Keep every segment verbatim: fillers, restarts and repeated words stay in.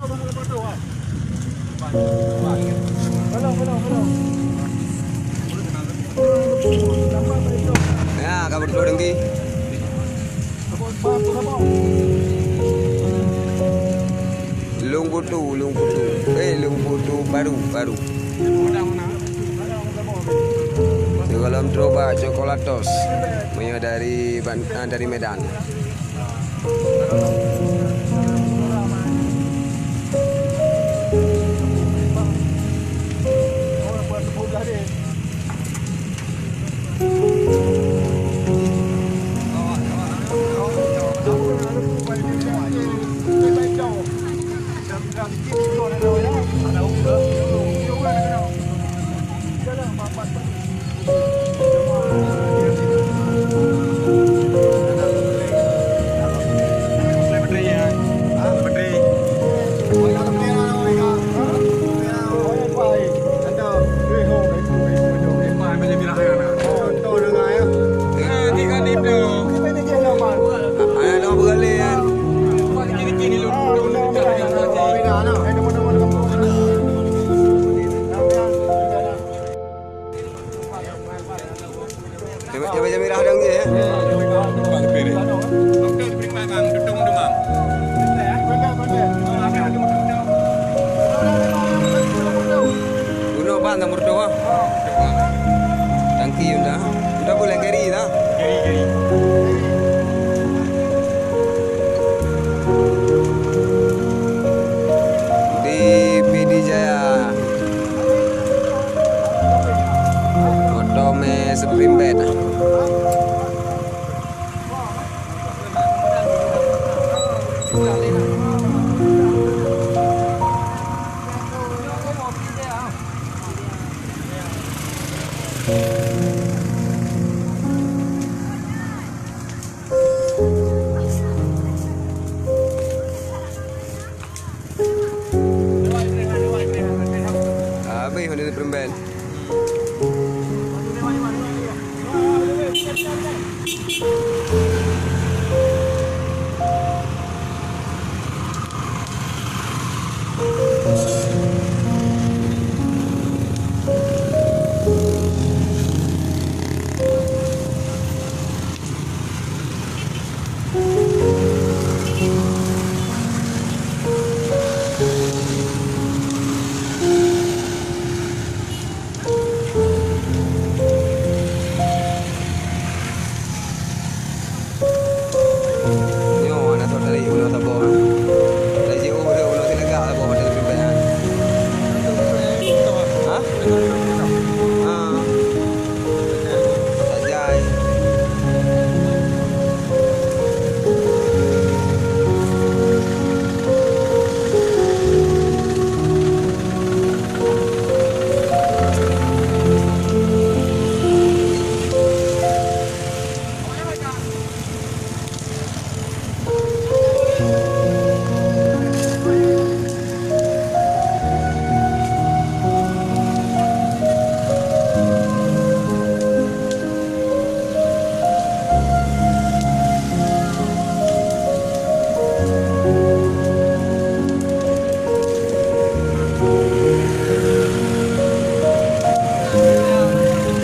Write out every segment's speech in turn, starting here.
Ya, ka beutôi dengki. Lôn Putu, Lôn Putu. Eh, Lôn Putu baru, baru. Sigohlom trok bak Cokolatos. Meunyoe dari Ban-, ah, dari Medan. Cabai, cabai merah ada nggih, ya? Bunoe ban tang meureudôh, ah. Tangki yue dah. Udah boleh carry dah. Carry, carry. Di Pidie Jaya. Moto mé Supreme Band. Habéh Honda Supreme Band. Nyoe hana soe tarék bunoe saboh, ha? Laju ureueng bunoe sileugak saboh, hana tarék pimpén, ha? Ha? Ha. Sajai.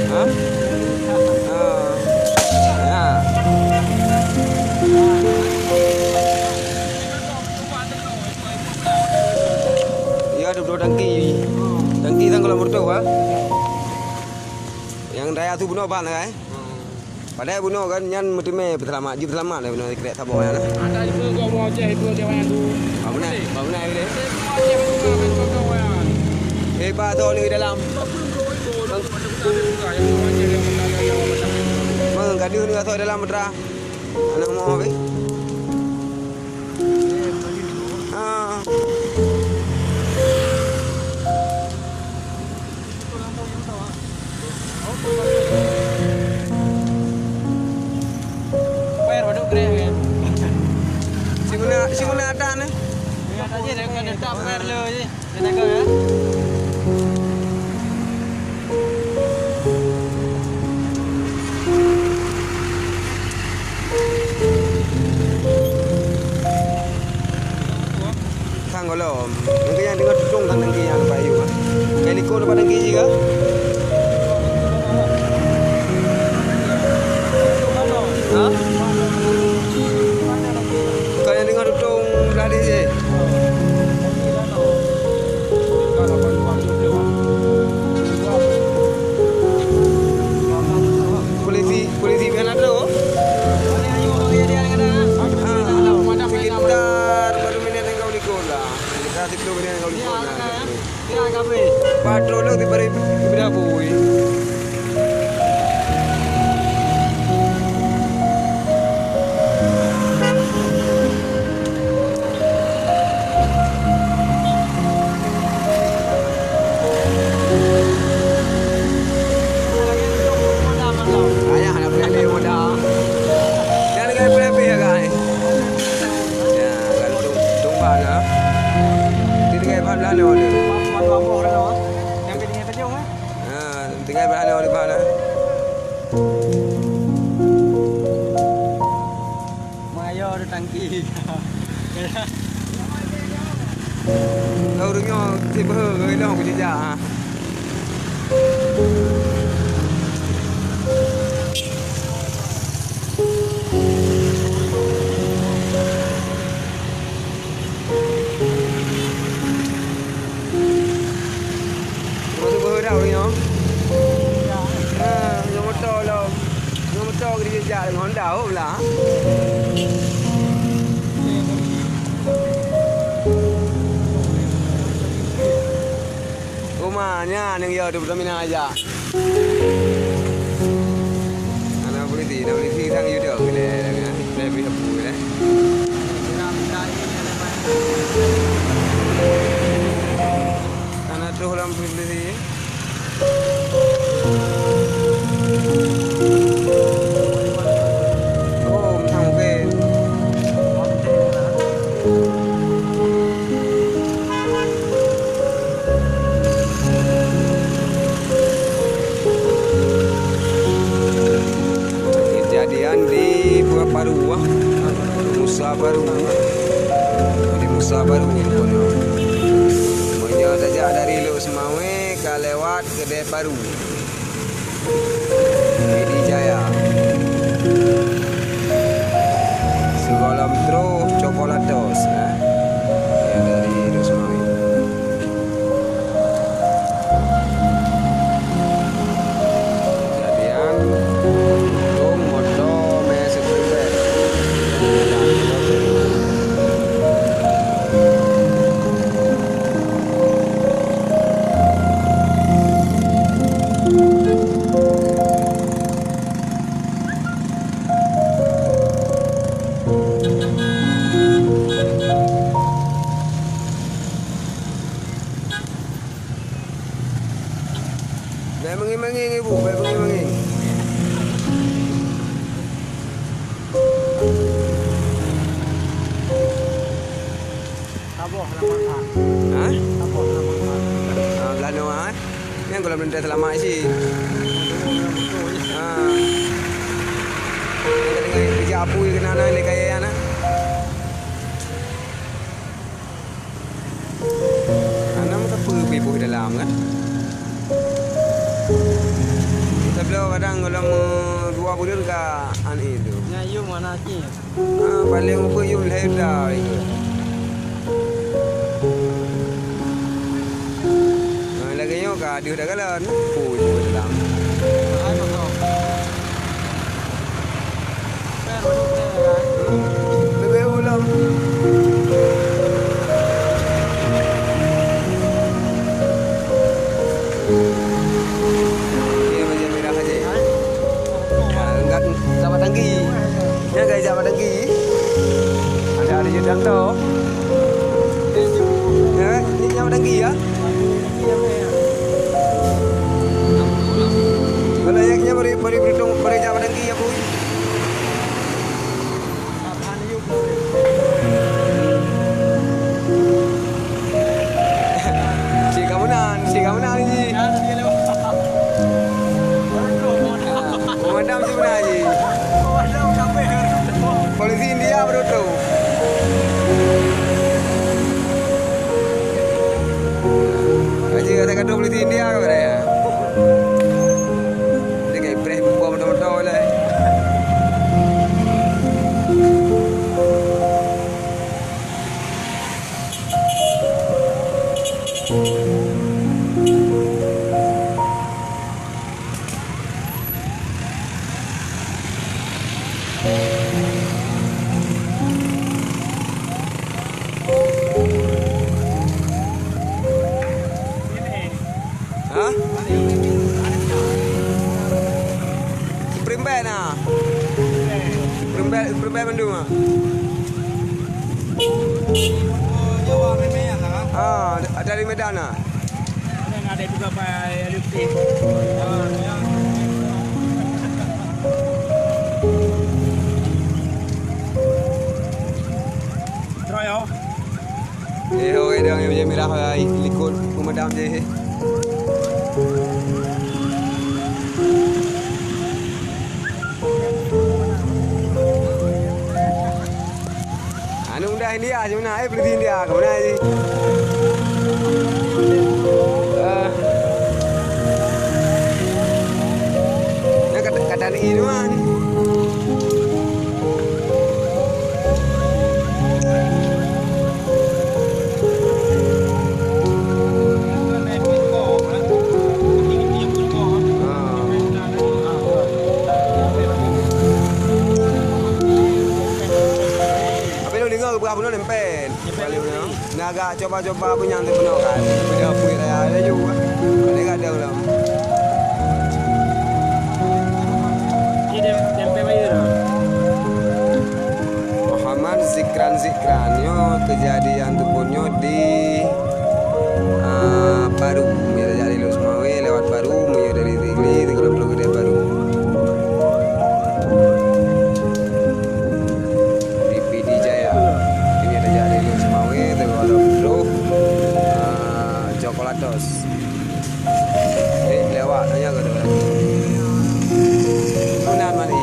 Ha? Ah. Ya. Ya, dua puluh tangki. Tangki sang kalau meureutôh, ha? Nyang raya su bunoe ban, kan? Padahai bunoe kan nyan meuteumé peuseulamat, jeuet peuseulamat lé bunoe sikrek saboh nyan. Ada ibu gua mau cek ibu dia yang tu. Apa benar? Apa benar dia? Eh, ba tu ni dalam. Mang gaduh ni atau dalam putra. Anak mau apa? Ah. Per baru keren kan? Si guna, si guna ada ni. Ada je, dah kena tak per lo je. Kena kau ya. Gohlom. Nyang keu nyan deungoe tutong tan tangki nyan, Pak Yu, ah. Kai likot dapat tangki jih kah? Ha? Ka nyang deungoe tutong blah deh jih. Polisi, polisi pian atra. Ha, sekitar baru minit enggau likot lah. Sekitar siplôh minit enggau likot lah. Patroli diberi, diberi bui. Ayah nak beli muda. Jangan kali beli ya, guys. Ya, kalau tung-, tumpah lah. Dia tinggal empat belas nol dia. Ha, tinggal empat belas nol dia. Mayo ada tangki. Kau urang nyoe tiba ke long ke jejak, ha. Masuk beuh dah urang nyoe. Ha, ngon moto lom. Ngon moto ke dijak ngon Honda, oh, belah. Uma nyan nyang yo tu peutamina aja. Ana polisi, na polisi sang yudo gile, gile, gile, gile. Ana troh lam polisi. Oh, mantap, oke. Kejadian di Pekanbaru, ah. Nusa Baru. Di Nusa Baru ni pun. Meunyoe tajak dari Lhokseumawe ka lewat Keudè Baru. Pidie Jaya. Sigohlom troh Cokolatos, eh. Nyang dari Lhokseumawe. Kejadian, untung moto mè seukeubet. Bèk meungieng-meungieng, Ibu, bèk meungieng-meungieng. Saboh lam mata. Hah? Saboh lam mata. Ah, beulanoe, ah. Nyang gohlom lôn seulamat cit. Ah. Deungon ija apui keunan lé kayèe nyan, ah. Hana meuteupeu pih boh dalam kan. Tabloe kadang gohlom, eh, dua buleuen ka aneuk itu. Nyan yum hana cit. Ah, paléng ubeut yum lhèe juta itu. Ah, lagèe nyoe ka deuh dah galon. Pui boh dalam. Hai, masuk. Leubeh ulôn. Dia macam merah aja. Ya, enggak sama tangki. Dia enggak sama tangki. Ada, ada je tangki. Ya, ini sama tangki ya. Kalau yang nya beri, beri berhitung, beri jawab lagi ya, Bu. Si kamunan, si kamunan ni. Pemadam si mana ji? Polisi India betul. Ka dua puluh tiga dia ka pada ya. Dia kayak preh buka motor-motor lah. Hah? Primbet na. Primbet, primbet mandum ah. Ah, dari Medan na. Troyo. Eh, orang dah yang mirah, eh, likot pemadam je. Anu mudah India, cuma, eh, polisi India, ke mana ni? Ah. Nak kata, kata ni, cuma ni. Tapi lôn deungoe geupeugah bunoe nempel. Nempel. Nah, agak coba-coba punya untuk bunoe kan. Beda pui raya laju. Ada kadang lah. Ini dem-, tempel aja lah. Muhammad Zikran Zikran nyoe keujadian teupeu nyoe di, ah, Paru. Meunyoe dari Lhokseumawe lewat Paru, meunyoe dari Sigli, Sigli Paru. Di Pidie Jaya. Ini ada jadi Lhokseumawe, Teulok Lhokseumawe, ah, Cokolatos. Eh, lewat aja ke tu. Meunan mani.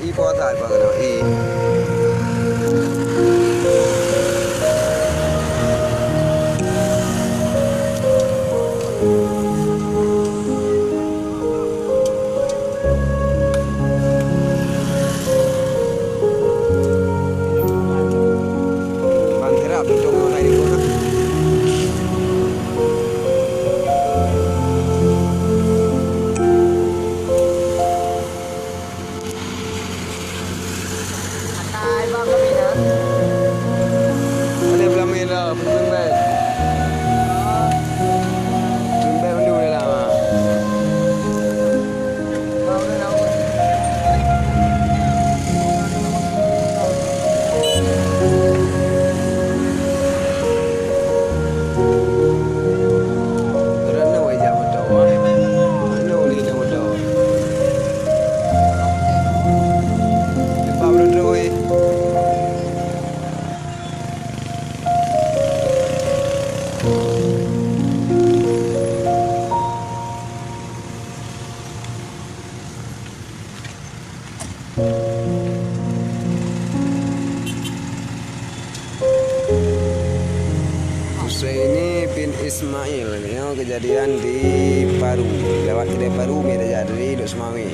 I puasa, i puasa kena, i. Bang Herap, duduk ngon ai dikon na. Atai bang kami na. Ada belamai lah, pun baik. Pun baik, pun baik. Husaini bin Ismail, nyoe keujadian di Paru. Lewat keudè Paru, mita jadi Lhokseumawe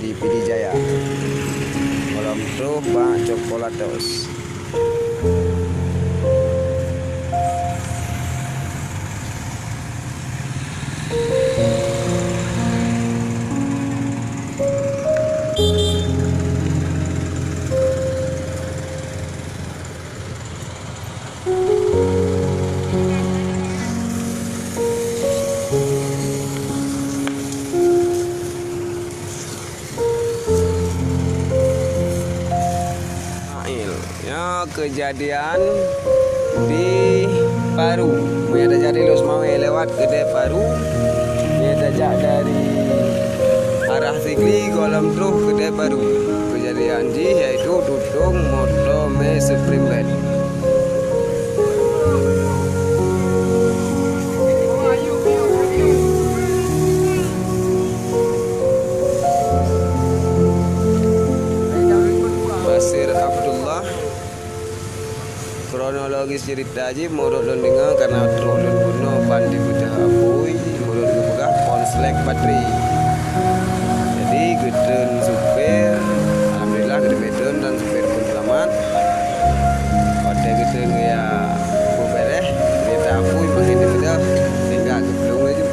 di Pidie Jaya. Gohlom troh bak Cokolatos. Keujadian di Paru. Meunyo tajak dari Lhokseumawe lewat keudè Paru, meunyo tajak dari arah Sigli gohlom troh keudè Paru. Keujadian jih yaitu tutong moto mè Springbed. Basir Abdullah. Kronologis ceurita jih, meunurot lôn deungoe, kareuna troh lôn bunoe ban dibeudôh apui, meunurot geupeugah konslet batré. Jadi, geutreun supir, alhamdulillah, geutreun dan supir pun seulamat. Watèe geutreun geujak beubeureh, geujak apui, makin dibeudôh, sehingga geuplueng laju.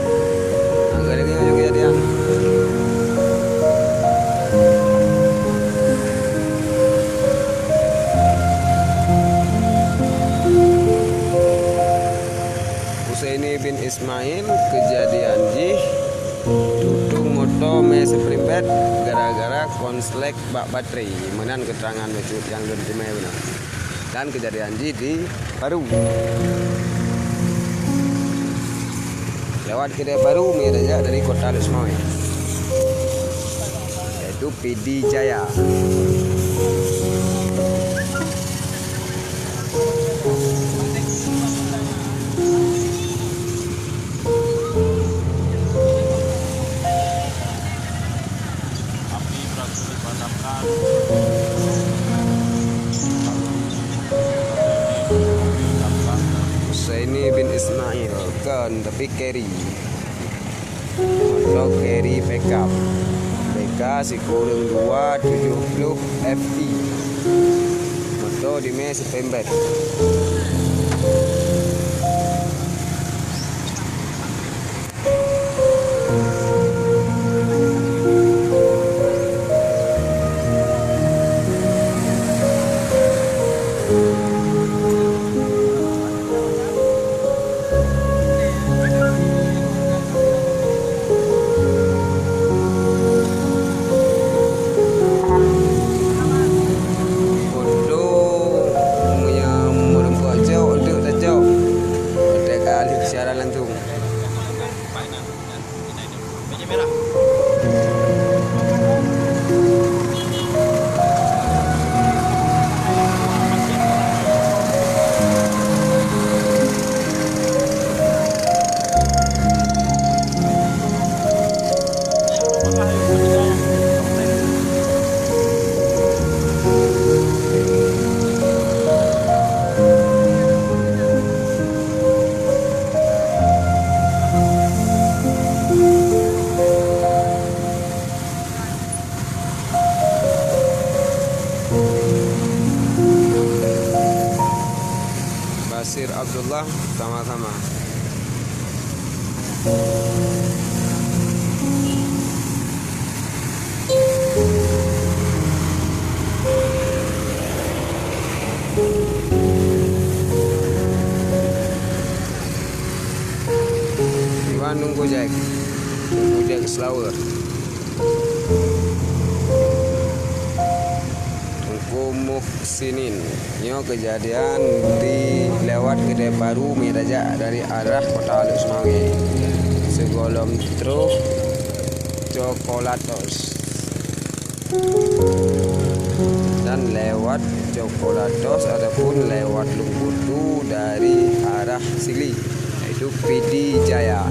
Angka lagèe nyoe keujadian. Husaini bin Ismail, keujadian jih tutong moto mè Springbed gara-gara konslet bak batré. Meunan keuteurangan bacut nyang lôn teumé bunoe. Dan keujadian jih di Paru. Lewat keudè Paru, meunyo tajak dari kota Lhokseumawe, yaitu Pidie Jaya. Api berhasil dipadamkan. Husaini bin Ismail, kon, tapi Carry. Moto Carry pickup. B K sikureueng dua tujoh ploh F I. Moto dimè Springbed. Untuk meunyo meureumpok cok, untuk tacok. Watèe ka lheueh siaran langsung. Basir Abdullah, sama-sama. Iwan nunggu Jack. Nunggu Jack Slower. Teungku Muhsinin. Nyoe keujadian di lewat keudè Paru, meunyo tajak dari arah Kota Lhokseumawe. Sigohlom troh Cokolatos. Dan lewat Cokolatos ataupun lewat Lungkutu dari arah Sigli, yaitu Pidie Jaya.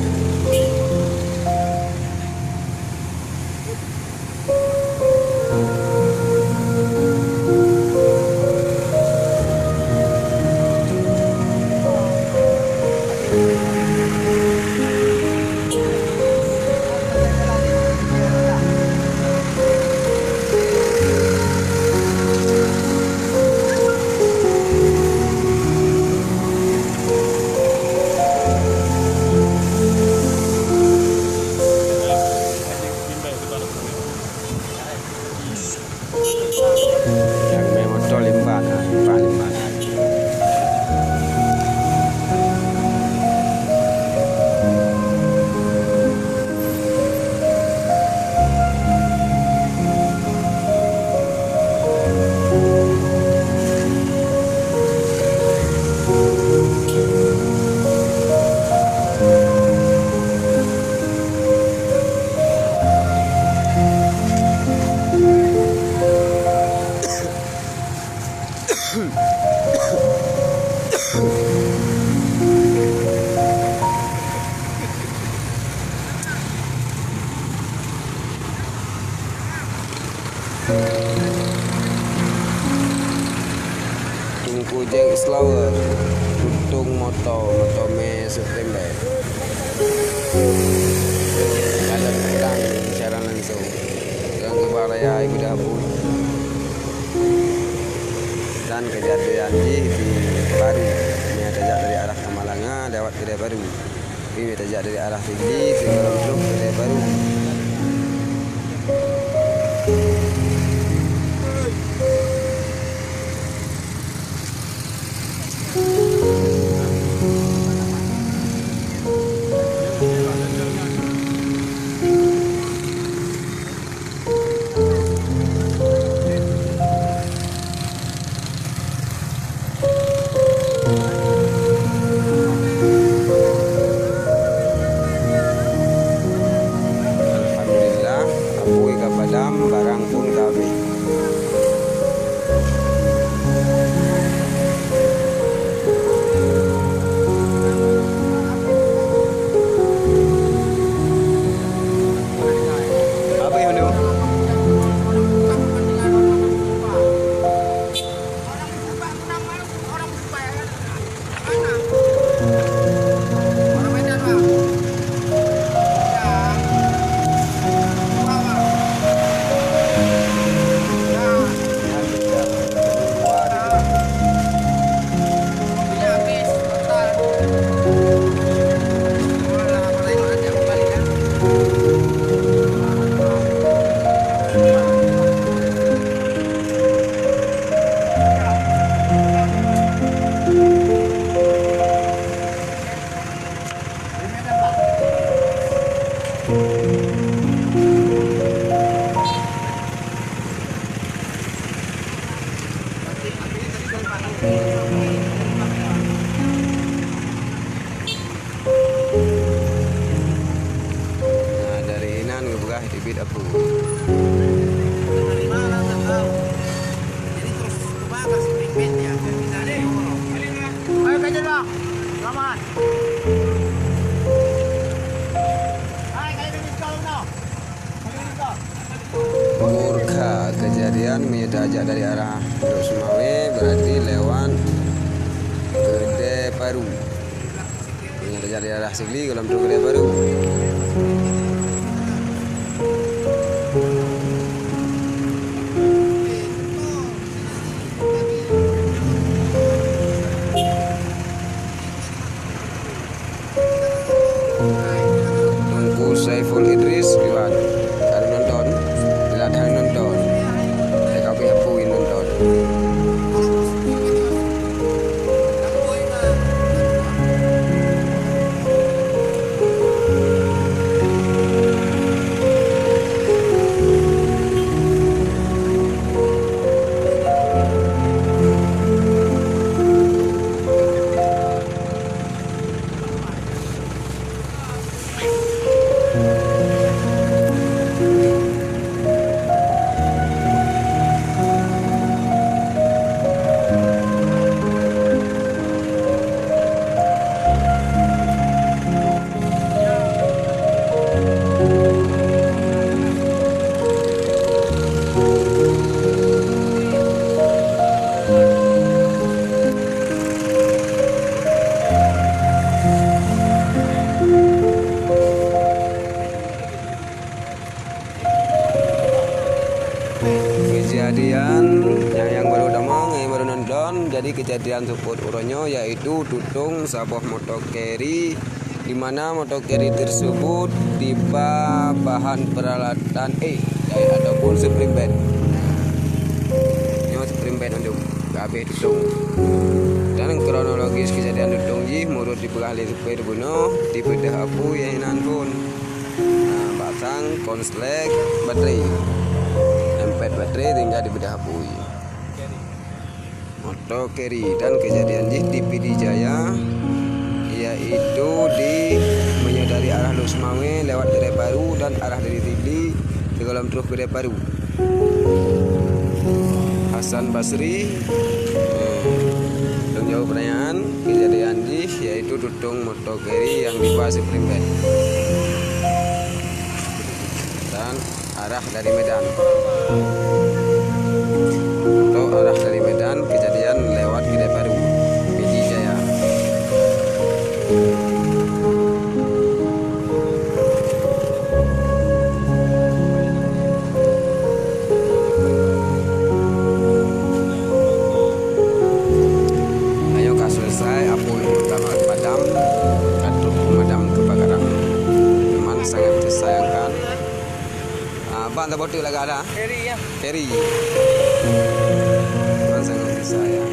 Project Slower, tutong moto, moto mé September. Dalam petang siaran langsung. Dalam kubah raya Ibu Dabu. Dan kejadian jih di Baru. Ini ada jak dari arah Tamalanga lewat Kedai Baru. Ini tajak dari arah Sigli, Sigli Lorong Truk, Kedai Baru. Alhamdulillah, apui ka padam, barang pun ka habéh. Apa yang mana? Nah, dari inan geupeugah teubiet apui. Murka kejadian meunyoe tajak dari arah Lhokseumawe, berarti lewat Kedai Baru. Meunyoe tajak dari arah Sigli, goh lom trok Kedai Baru. Teungku Saiful Idris liwat. Ka nonton, liwat hai nonton. Hai kabeh apui nonton. Kejadian nyang, nyang baru tamong, nyang baru nonton, jadi kejadian seupôt uroe nyoe yaitu tutong saboh moto carry, di mana moto carry tersebut diba bahan peralatan, eh, ataupun spring bed. Nyoe spring bed mandum, ka habéh tutong. Dan kronologis kejadian tutong jih, meunurot dipeugah lé supir bunoe, dibeudôh apui nyang inan phon. Nah, bak sang konslet baterai. Empet baterai tinggai dibeudôh apui. Moto carry dan kejadian jih di Pidie Jaya, yaitu di meunyoe dari arah Lhokseumawe lewat Kedai Baru dan arah dari Sigli, sigohlom trok Kedai Baru. Hasan Basri, eh, lôn jaweueb pertanyaan, kejadian jih yaitu tutong moto carry nyang diba spring bed. Dan arah dari Medan. Untuk arah dari Medan, kejadian lewat Kedai Baru. Bang, taboh teuk lagak dah. Ferry, ya. Ferry. Bang, sangat susah, ya.